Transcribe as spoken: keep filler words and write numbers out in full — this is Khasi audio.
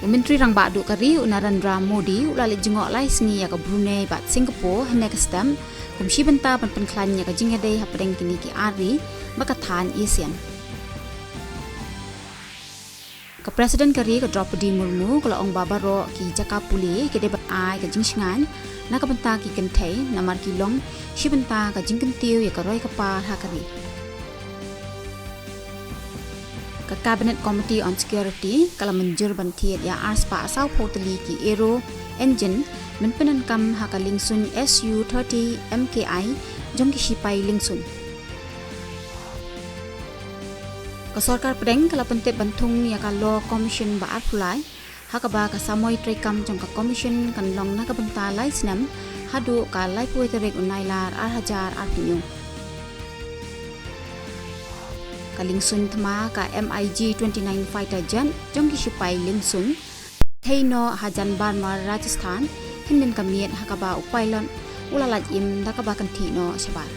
U Myntri Rangbah Duh ka ri u Narendra Modi u la leit jngoh lai sngi ïa ka Brunei bad Singapore hynne ka step kum shi bynta ban pynkhlaiñ ïa ka jingïadei hapdeng kine ki ar ri ba ka thaiñ ASEAN. Ka President ka ri ka Droupadi Murmu ka la ong ba baroh ki jaka pule ki dei ban ai ka jingshngaiñ na ka bynta ki kynthei namar ki long shi bynta ka jingkyntiew ïa ka roi ka par ha ka ri. Ka Cabinet Committee on Security ka la mynjur ban thied ïa ar spah saw phew tylli ki Aero engine ban pyndonkam ha ka liengsuiñ SU thirty MKI jong ki shipai liengsuiñ. Ka sorkar pdeng ka la pyntip ban thung ïa ka Law Commission ba arphew lai, ha kaba ka samoi treikam jong ka Commission kan long na ka bynta lai snem haduh ka laiphew tarik u Nailar ar hajar arphew hynñiew. Ka liengsuiñ thma ka MiG twenty-nine fighter jet jong ki shipai liengsuiñ thei noh ha Janbarmar, Rajasthan hynnin ka miet, ha kaba u pilot u la lait im da kaba kynthih noh shabar.